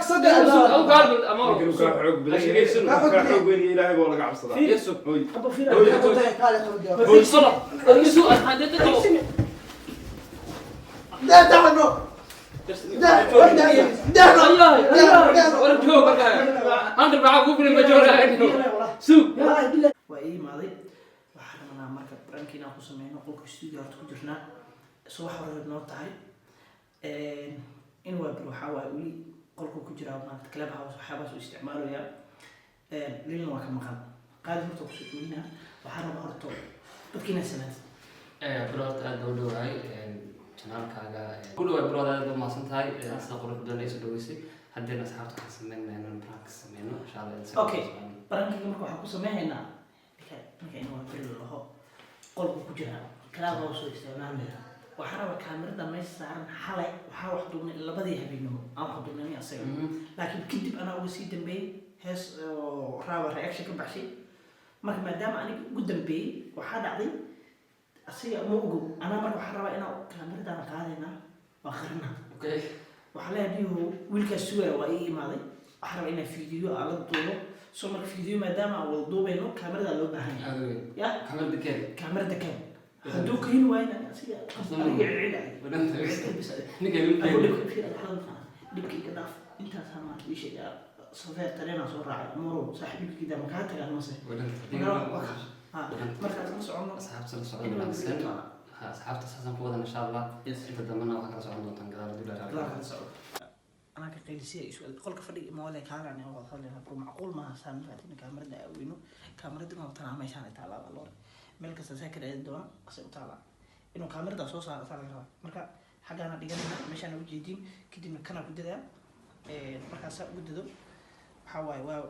Soo gal. Au gaal ama Ninkan uu kaa xoog badan yahay. Kaa Kaa xoog weyn yahay, Ilaahay baa laga cabsadaa. Yusuf. Hooy. Abo fiiri. Hooy. Kaale qabdo. Hooy solo. Yusuf hadda qabo. Daa daa bro. Daa daa daa bro. Allah. War joog marka. Hantar baa ku filan ma jooga. Suug. Waa ii imaaday. Waxaan rabnaa marka prank inaan ku sameyno qolka studio horta ku jirnaa. Subax hore noo tahay. In waa bir waxaa waaye weli qolku ku jiraa maarata club house waxyaabahaas uu isticmaalayaa. Lilna waa ka maqan. Qaali horta kusoo dhaweynaa. Waxaan rabaa horta dadka inaad samaatid. Bro, horta aad baa u dhowahay channelkaaga ku dhawaay. Bro, aad baa mahadsan tahay sida qurux badan ay soo dhaweysay. Haddeena asxaabta waxaan sameynaa inaan prank sameyno, insha Allah. Okay. Prankiga marka waxaan ku sameynaynaa ninka in waa bir laho qolku ku jiraa club house oo isticmaalaya. Waxaan rabaa kaamirada meesha saaran. Xalay waxaa wax duubnay labadii habeenimo aan wax duubnay aniga asaga, laakiin kadib anaa uga sii dambeeyey hees oo raaba reaction ka baxshay. Marka maadaama aniga ugu dambeeyey, waxaa dhacday asiga ma ogo anaa. Marka waxaan rabaa inaan kaamiradaana qaadaynaa, waa qarina. Waxaa leeyahay niyow, wiilkaas sugaya waa ii imaaday. Waxaan rabaa inaan fiidiyo aan la duubo. So marka fiidiyo maadaama aan wada duubayno, kaamiradaa loo baahan yahay. Aad weyn. Ya. Kamarada keen. Kaamirada keen. Hadduu keeni waayna asiga aniga celceli. Ninka. Abu dhibka fiir adxada dhibka iga dhaaf. Intaasaa maanta ii sheegay safeer tareenaa soo raacay morow saaxiibkiida ma kaa tagaan mase. Ha, markaas la socono. Asxaabta la socon wanaagsan. Ha, asxaabta saasaan ku wadan, insha Allah. Inta dambena waxaa kala socon doontaan gadaal hadii la gadaal kala socdo. Anaa ka qaylisiya isu qolka fadhiga moole kaalan wada hadlayna. Bro, macquul maaha saan faatina kaamirada aaweyno. Kaamirada ma tanaa meeshaan ay taalaa loore meel kasta saa ka raadi doona asay u taalaa inuu kaamirada soo saaro saa laga rabaa. Marka xaggaana dhiganayna meeshaana ujeedin, kadibna kana ku dadaa. Markaasaa ugu dado waxaa waaye waa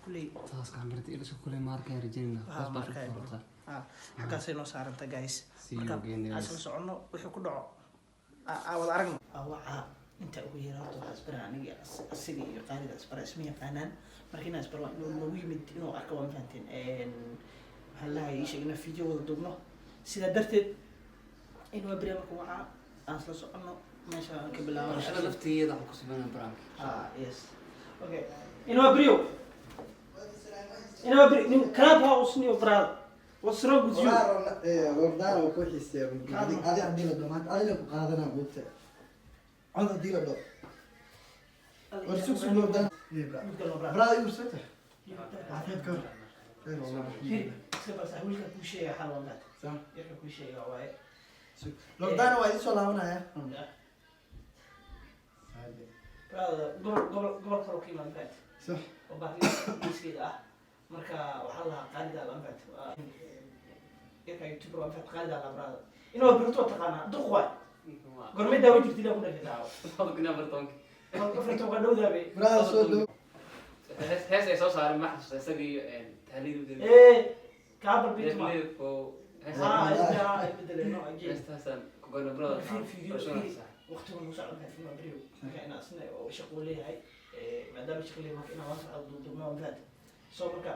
kulley. Taas kaamirada ila kuley ma arkaya rajaynayna. Waxaa taas baa ma arkaya. furta. Ah, xaggaasay noo saaranta, guys. See you Marka again, guys. aan isla soconno wixii ku dhaco aa wada aragno. Wacaa inta ugu yara horta waxaa isbara aniga asiga iyo qaalida isbara isma yaqaanaan. Marka inaa isbara waa inuu nagu yimid inuu arko waa mafahanteen. Maxaa lahay ii sheeg inaan video wada duubno. Sidaa darteed in waa beriya marka wacaa aan isla soconno meesha aan ka bilaabo. Barashada laftigeeda waxaa ku sameynaa prank. Ah, yes, okay. Inaa beriyo, inaa beri nin club house niyo. Brother, what's wrong with you? Wardaan oo ku xiiseeya. Adi haddii la dhaho maanta adina ku qaadanaa buugta cod haddii la dhaho war sug sug Lordaan. Brother, you sweater. Caafimaad ka hor. Khayr wallah. Iska bal sax wiilka kuu sheegaya xal waa Sax. yarka kuu sheegaya waaye. Sug. Lordaan waa idin soo laabanaya. Brother, gobol kaloo ka imaan faat Sax. oo baahida geeskeeda ah. Marka waxaa lahaa qaalida la faat yarka youtuber waa faat qaalida la. Brother, inuu birto taqaanaa duq waay gormay daawo jirta ilaa ku dhashay daawo. 2014. 14 dhowdaabe. Brother, soo dhow. Hees ay soo saareen ma xasuusta isagii tahliid u diray. Ee kaabal bitma. Ha isbedeleen no ajee. Heestaasaan ku goyna, brother. Fiir video. Barashada Fiir. sax. Waqtigu nagu socon faat ma beriyo marka inaa isna oo shaqo leeyahay maadaama shaqo leeyahay marka inaa waan socdo duubduubno waan faat. So marka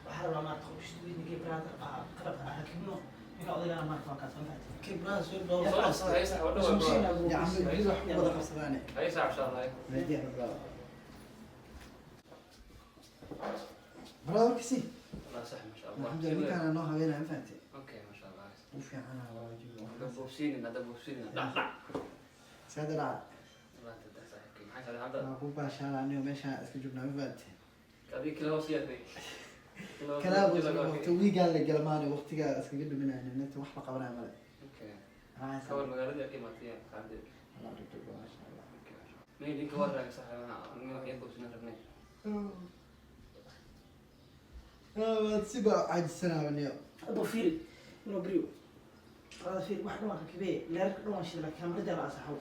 waxaa rabaa maarata qof studio brother ah qalabka ah rakibno ninka odaygaana maarata waa kaas waan faat. Okay, brother, soo dhow. Soo sax, hay sax, waa dhawaay, brother. Ya عمي, بيجوا wada qabsadaane. Hay sax, insha Allah. Meediya, brother. Brother, kasi. Allah sax, ma sha Allah. Alxamdulillah, ninkaan noo haweenaya ma fahantay. Okay, ma sha Allah. U fiicana waa wajiga. Hadda boobsiinin, hadda boobsiinin. Dhac dhac. Saada dhaca. Allah hadda saaxiibkay maxay tahay hadda? Waa ku baashaala anigo meeshaan iska joognaa ma fahantay. Adiga kila hoos yaadnay. Kalaab waqti wiigaan la galmaanayo waqtigaa iskaga dhuminayno inta wax la qabanayo male. Okay. Maxaa Kawar magaalada ka imaatay qaade. Allah dhigto, masha Allah. May ninka waa raagay saaxiibana aniga wax yar boobsiinin rabnay. Waad siba caajisanaaba niyo. Abo fiiri inuu beriyo brother, fiiri wax dhan waa rakibee. Leerarka dhan waa shiday laakiin kaamirada la asaxo.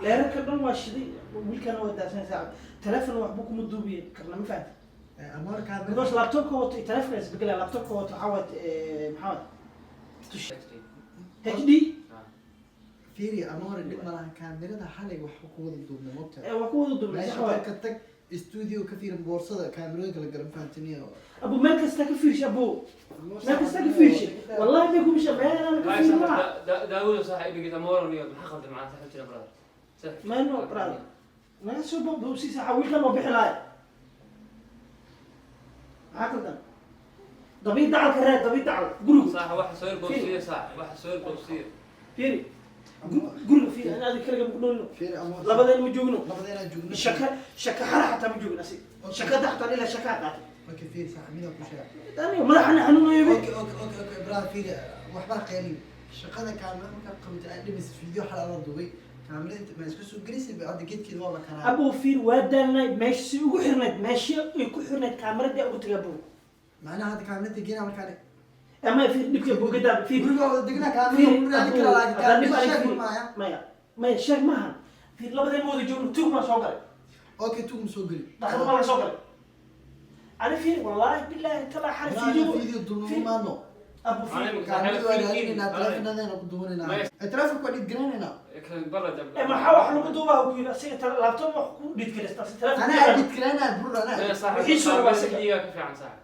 Leerarka dhan waa shiday, wiilkana waa daadsanaysaa. Telefon waxba kuma duubiye karna ma fahanti. Amor kaamira. Because laptopka wato iyo telefonka isbedelaya. Laptopka wato waxaa waat maxaa waat HD. Fiiri amore, dhib malahan kaamirada xalay wax ku wada duubna moogta. Waa ku wada duubnay. Meesha Sax waay. ka tag studio ka fiirin boorsada kaamirooyinka la garan fahamtiniyo. Abu meel kasta ka fiirsha, abu meel kasta ka fiirsha. Wallahi may kumisha meel aan ka fiirin malaha. Daawud saaxiibkiisa moron iyo maxaa qaldan macaan saaxiib jira, brother. Mayno brother, naga soo boobsiisa wiilkan waa bixi lahay. Maxaa qaldan? Dabii dacalka reeb, dabii dacal gurigu. Saax, waxa soo yar boobsiiya, saax, waxa soo yar boobsiiya. Fiiri guriga, fiiri, ana adiga kaliga ma ku dhoolino. Fiiri ama Labadeen ma joogno. Labadeena joogno. Shaka shaka xara xataa ma joogin, asi shakada xataa ilaa shakaa qaatay. Okay, fiiri saaxiib, midaan ku sheega. Aniga madaxana xanuunayo be. Okay, brother, fiiri, waxbaa qeylin. Shaqada kaamirada markaa qabatay aad dhimaysid, video xal ala duubay, kaamirada inta ma iska soo gelisay hadda, geedkeeda waa la karaa. Abuu, fiir, waa daalnay. Meesha si ugu xirnayd, meesha ay ku xirnayd kaamirada ugu tagay, abuu. Macnaha hadda kaamirada geena markaan Ama fiir dhibka buugadaa, fiir. Guriga wada degnaa, Fiir, kaamirada ku raadi karaa, laakiin haddaan dhib kaamirada arag sheeg fiir. maaya. Maya, maya, sheeg maahan. Fiir, labadeen ma wada joogno. Tug maa soo galay? Okay, tug ma soo geli. Dhaqada maa laga soo galay? Ani fiir, wallaahi bilaahi talaa xari Brother, video. Video duubno maano. Abu, fiir. Kaamirada waa raadinaynaa, taleefonadeena ku duubanaynaa. Taleefonka waa dhidgaranaynaa. Ee, maxaa wax lagu duubaa ku yidhi asiga? Laptop wax ku dhidgaraysta asi telefoon. Anaa dhidgaranaa, bro, anaa. Wixii soo waa isaga. Ka fiican saax,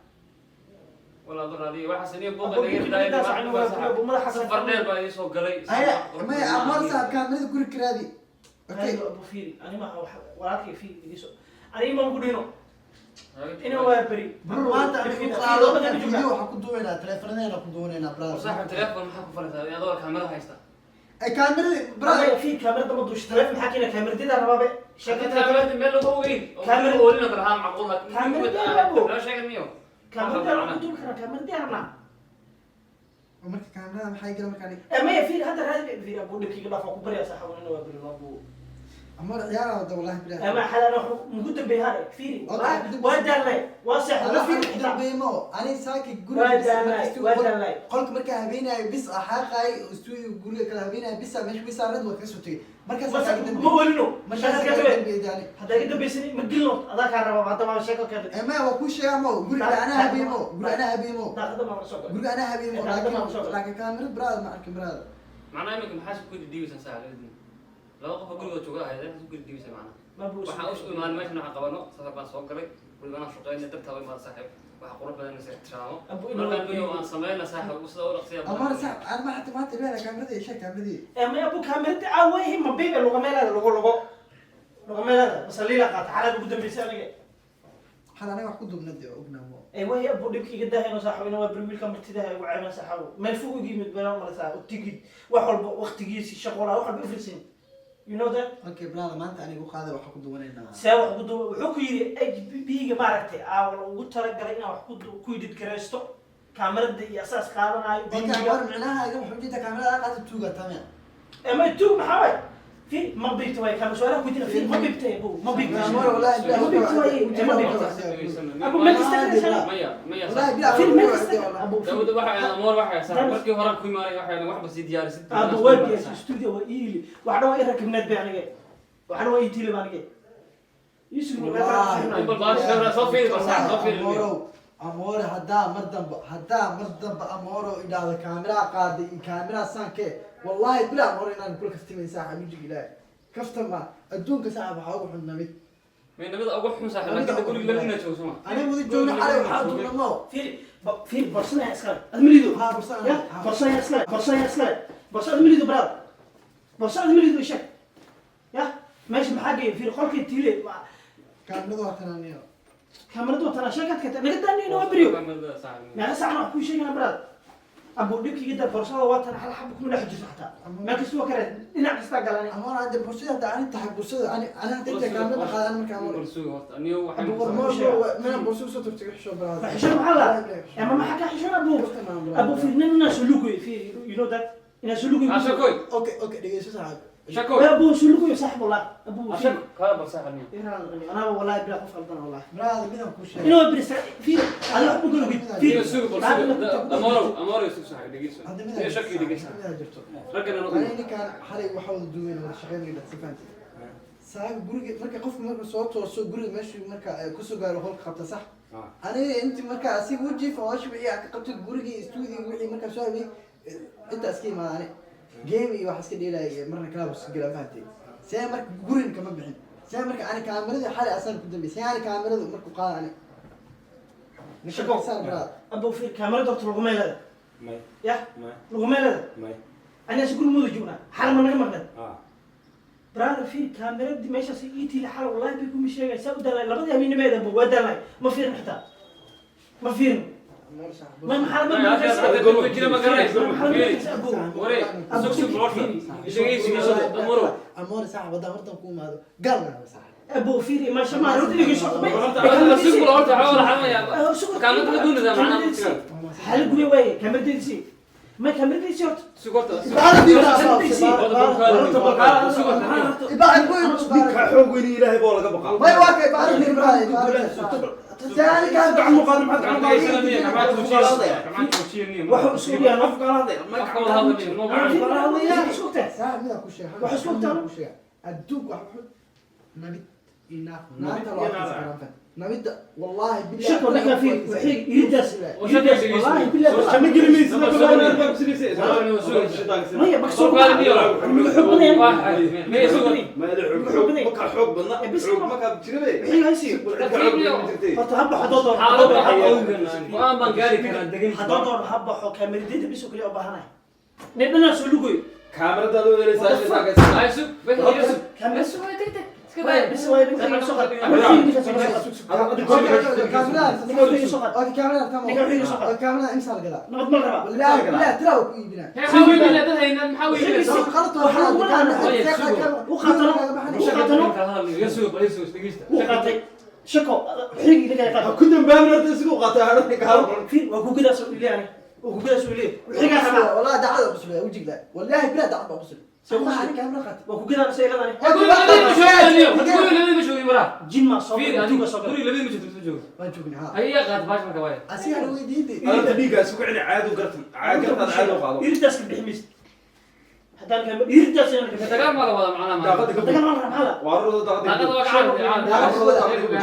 walaa dur adiga waxaas niyo buuqa Abu, naga dhibka madaxa madaxa. Safar dheer baa idin soo galay. Aya maya, amar saaxib, kaamirada guri karaadi. Okay. Ayo, abu, fiir, ani maha wax walaalkay, fiir idiso ani ma ku dhino ina waa beri. Bro, maanta anigu qaado video, waxaan ku duubaynaa taleefonadeena ku duubanaynaa, brother. Saaxib, telefoon maxaa ku falaysaa adoo kaamirada haysta? Ay, kaamirada, brother. Brother, fiir, kaamirada ma duusho, telefoon maxaa keena? Kaamirada rabaabe sheekada. Kaamirada meel lagu ogeyn oo Kaamirada- oolina barhaa macquul. Kaamirada rabo. Loo sheegay miyo? Kaamirada ku duubi karaa, kaamirada rabnaa. Marka kaamirada maxay gala markaan? Ee, maya, fiir, hadda raadi, fiir, abu, dhibkiga dhaaf, waa ku baryaa saaxiib, ina waa beri, abu. Amar ciyaara wada, wallahi bilahi. Ama xalan wax mugu dambeey hare, fiiri. Okay. Waa daalnay, waa seexday. Ana fiir dambeeymo ani saaki guriga. Waa daalnay, waa daalnay. Qolka markaa habeenaayo bis axaaqay, studio guriga kala habeenaayo bisa meesha bisa rad waa kasoo tegay markaas. Ma kaaga ma dambeeyay. welino. Markaas Sheekada kaaga ka dambe. dambeeyay yani. Haddaa iga dambaysan ma gelino, adaa kaa rabaa hadda waa sheeko kale. Ee, maya, waa kuu sheegaa mo guriga anaa habeenmo, guriga anaa habeenmo. Daaqada maa soo galay? Guriga anaa habeenmo. Daaqada maa soo Laakiin galay? laakiin kaamirad, brother, ma arkin, brother. Macnaha iminka maxaa isku kudi dhiibaysaa saaxiib? Laba qof oo gurigooda jooga ahayd isku kudi dhiibaysaa macnaha. Ma buu. Waxaan u imaanay meeshan, waxaan qabano safar baan soo galay, weliba anaa shaqeynay dartaa u imaada saaxiib. Waxa qurux badan is ixtiraamo. Abu, markaan niyo aan sameyna saaxiib sida u dhaqsiya. Amar saaxib, ana ma xataa maanta leedahay kaamirada iyo sheeg kaamiradii. Ee, maya, abu, kaamirada caawayhi ma bebe luga meelaada lugo lugo luga meelaada masaliila qaata xaalad ugu dambeysay aniga. Hal anaga wax ku duubna dee ognaa mo. Ee, wahi, abu, dhibka iga daahayno saaxiib, ina waa beri, wiilka martidaha igu ceeban saaxiib, meel fog uga yimid baan malaysaa, tigid wax walba waqtigiisi shaqo laa wax walba everything, you know that. Okay brother, maanta aniga u qaaday, waxaa ku duubanaynaa. See wax ku duuba? Wuxuu ku yidhi HB-ga maaragtay aa ugu talagalay inaan wax ku edit garaysto kaamirada iyo asaas qaadanaayo. Okay. Amar, micnaha iga waxaa ujeedaa kaamirada aa qaata tuuga tamia. Ama tuug maxaa waay? Fi ma bibta waay kaama su'aalaha weydiina. Fi ma bibta, abu, ma bibta. Amar, wallahi bilahi. Ma bibta waay, ma bibta, abu, meel kasta ka dhashay. Maya, maya. Wallahi bilahi. Fi meel kasta, abu. Daawud waxa amoor waxa saaxiib markii hore ku imaanay waxa waxba sii diyaarisid. Abu, waa diyaarsi studio, waa iili wax dhan, waa i rakibneed bay aniga, waxna waa ii tiili ba aniga. Yusuf. Soo fiiri, bal saaxiib, soo fiiri. Amorow, amoore, haddaa mar dambe amooro idhaahdo kaamiraa qaaday iyo kaamiraa saankee, wallahi bilaa amoore inaan kula kaftimayn saaxiib, wejiga Ilaahay kaftan ma adduunka saaxiib waxaa ugu xun namid. May nabada ugu xun saaxiib, laakiin guriga labadina joogo soma. Aniga wada joogna xalay waxaa duubna mo. Fiiri, fiiri, borsana iskale ad malido. Haa, borsana. Ya borsana iskale, borsana iskale, borsa ad malido, brother, borsa ad malido, sheeg ya meesha maxaa geeyay? Fiiri qolkii tiile. Kaamiradu waa tanaaniyo. Kaamiradu waa tanaa, sheekaad kata naga daaniyo waa beriyo. Meeqa saacna wax kuu sheegana, brother? Abu, dhibkiga da borsada waa tan, hal xabo kuma dhex jirto xataa, meel kasta waa kare, dhinac kastaa galan. Amoor, hadda borsada hadda ani tahay borsada ani ani hadda inta kaamirada qaadan marka amoor. Mana borsada soo tagtay xisho brother. Xisho maxaa la ama maxaa ka xishona, abu? Abu, fiir, nin inaa soo lugoy, fiir, you know that inaa soo lugoy. Okay, dhegeyso saaxiib. Abu, soo lugoy saaxib, wallah, abu, fiir anaa wallahi bilaa qof qaldan wallah. Brother, midaan kuu sheegay. Inuu bris fiir adiga wax bugalo fiir. Hadda midaan midaa jirto. Ani ninkaan xalay waxa wada duubayn wada shaqeynayna si fahanti. Saaxiib, guriga marka qofku marka soo tooso guriga meeshuu marka kusoo gaaro holka qabta sax. Aniga inti marka asiga u jiifa hoosh wixii aan ka qabtay gurigii studio wixii marka soo habiyey inta iska imaadane game iyo wax iska dheelaya, marna club iska gala fahantay. See marka gurin kama bixin, see marka ani kaamirada xalay asaan ku dambeysay, see ani kaamirada markuu qaada ani Shaqo. saan brother. Abu, fiir, kaamirada horta laguma leeda. May. Ya May. laguma leeda. May. Aniga si guri mooda joognaa, xal ma naga maqnay. Brother, fiir, kaameradii meeshaas ii tiili xal, wallahi bay kuma sheegay saa u daalay labadii habeennimeedanba waa daalay. Ma fiirin xitaa, ma fiirin. Ma maxaa ma Jira ma garanayso. Waree, sug sug horta. Dhegeysi, Amoro. Amore saaxib, haddaan hortan ku imaado galna saaxib. Abo, fiiri, ma shama horta dhegeyso. Sug horta, waxaa wada xanuunaya. Kaamirada doonaysaa macnaha. Hal guri waaye kaameradiisi, ma kaameradiisi horta. Sug horta. Ninka xoog weyn ilaahay baa laga baqaa. May waa kay baarin Ibrahim. Taani kaan gacan mu qaadan, maxaad gacan Wuxuu isku yahay qaadan? Afka hadlaya. Afka wada hadlaya, no gacan. Isku ogtahay. Saaxib, midaan ku sheega. Wax isku ogtahay. Ku sheega. Adduunka wax xun nabid inaaf naanta loo adkaysan nabida, wallahi billahi. Shako ninka fiir wixii iridaas iridaas, wallahi billahi. Shama geli maysid. Maya maksud xoog badan. Ma xoog badna, xoog ma ka jirabe. Wixii haysi horta habba hadoo doon Go'aan baan gaari karaa degan. Haddoo doon ha baxo, kaameradeyda bisoo kaliya u baahanahay nin dhanaa soo lugoy. Kaamiradaada u helaysaa. Ay, sug, bes, sug. Kaamera Sug, way tag tag. Iska waay daa. bis waay ninka soo qad, ninka soo qad, ninka wixii soo qad, ninka wixii soo qad. Kaamirada imsa la gadaa? Nabad ma la rabaa? Wallahi billahi tiraa ku iibinaa. Hee, maxaa weyn dad hayna, maxaa weyn? Wuu qaatay shako wixii ninka qaad. Ku dambaabin horta, isigu qaatay hadhanka ka hadlo. Fiir, waa kugudaas u leeyahay, waa kugudaas u leeyahay wixii ka rabaa. والله دعوة بسلة وجهك لا، والله بلا دعوة بسلة. Waa kugudaa soo iladani. Guriga labadii ma joogin, guriga labadii ma joogin waraa. Jin ma soo Fiir, galay adigu tuuga soo galay. guriga labadii ma joogto, ma joogto. ما تشوفني ها. Ay, iyaa qaad baash marka waaye. أسير ويديدي. Horta dhiigga isku celi, caado gartan, caado gartan, caado qaado. Iridaas ka bixi maysid haddaan kaama iridaas inaan ka bixi. Dagaal ma la wada macnaha maanta. Daaqada ka Dagaal ma la rabaa maxaa la waa rurada daaqada. Daaqada waa ka caawi.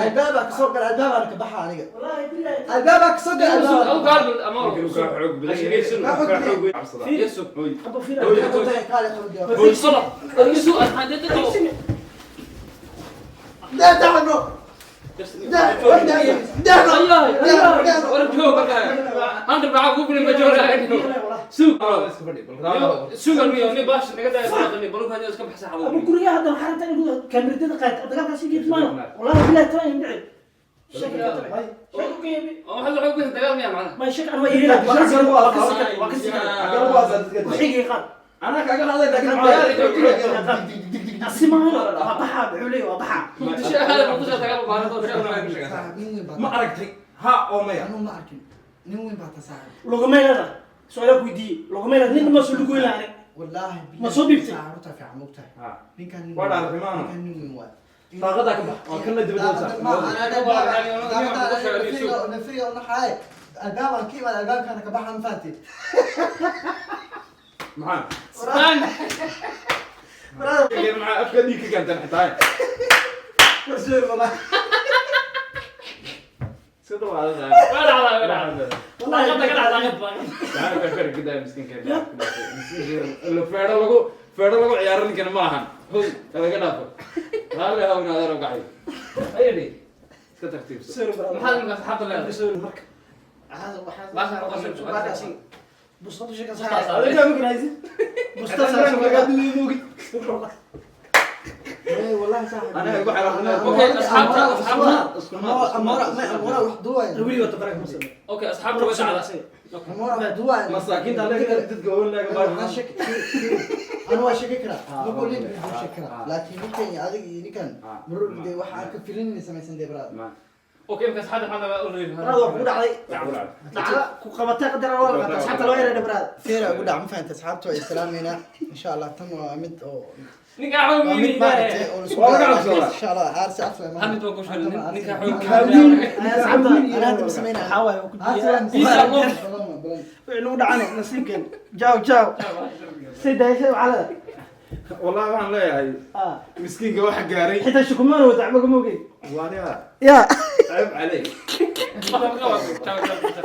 الباب كسوق، الباب انا كبحها عليك. Wallaahi billahi. الباب كسوق. Sug, الباب. au gaar Amoro. Ninkan uu ka xoog badan yahay, Ka ka xoog weyn cabsada. Iyo sug. Abo, fiir. Solo. Isu, hadda dadka. لا دعنو لا لا. Allah, war joog marka. Hanta baa ku filan ma jooga. Sug. Iska fadhi bal raalo. Sug aniyo ni baash naga daa ni baluka ni iska baxsa xabo. Abu, guriga hadda waxaa rabtaa in kaamirada qaad dagaalkaasi geed maayo, wallahi billahi tala in dhici shaki ka tabe shaki ka yimi. Waxa la xoog dagaal miya macnaha? Ma shaki anwa yeela, waa ka sikay, waa ka sikay. Wixii qaad. Anaa kaaga hadlay laakiin Asi maayo, waa baxa, wuxuu leeyahay waa baxa. Muqdisho hada Muqdisho dagaal baa doon sheekh. Ma aragtay ha oo maya? أنا ما أركن نوين بعد ساعة. Luguma leeda su-aala ku weydiiyey, luguma leeda nin ma soo lugoyn lahayn. والله. Ma soo dhiibtay? ساعة في عمقتها. ninkan Waa dhaartay maaha. ninkan nin weyn waay. Daaqadaa ka bax waa kana dibadda saar. الباب كيما الباب كان كبحها مفاتي. Maxaa Saan. maxaa afka dhiig ka keentan xitaa? والله. Iska dulqaadada. Waa dhacdaa, waa dhacdaa. Wallahi Daaqada ka dhacdaa qad baa. Feedho lagu feedho lagu ciyaaro ninkana ma ahan, huy laga dhaafo, raalli haw inaad aro gacay ayadhi iska tartiibso. Maxaad markaa asxaabta leedahay? Marka Baasha ku qashin. Busta sheeka. Adiga ma garanaysid. Busta. والله صاحب. أنا أقول على Okay, asxaabta أمورا ما أمورا وحدوها. Wili wata barak muslim. Okay, asxaabta way dhacdaa. أمورا وحدوها. Masaakiinta anaga dadka oo laaga أنا شك أنا waa shaki karaa, ma kulli buu shaki karaa, laakiin ninkan iyo adiga iyo ninkan marur dee waxaa ka filinaysa samaysan dee baraad. Okay, marka asxaabta maxaa laga oranayay? Baraad waa kugu dhacday, dhacda ku qabatay qadar waa la qaatay, asxaabta loo yareeyay baraad. Feera ugu dhac, ma fahanta? Asxaabta waa islaamayna insha Allah, tan waa mid oo Ninka xoog waa mid weyn. maaragtay oo la isku Waa laga cabsadaa. insha Allah aarsi afla. Hal mid waa ku sheegay ninka xoog. Asxaabta Ana hadda ma sameynaa. waxaa waaye waa ku jiyaa wixii nagu dhacane nasiibkeen. Jaaw jaaw say daayashay waxaa leedahay. Wallahi waxaan leeyahay miskiinka waxa gaaray. Xitaa shukumaan wata waxba kama ogeyn. Waaniga Ya. ceeb caley. Ciao ciao.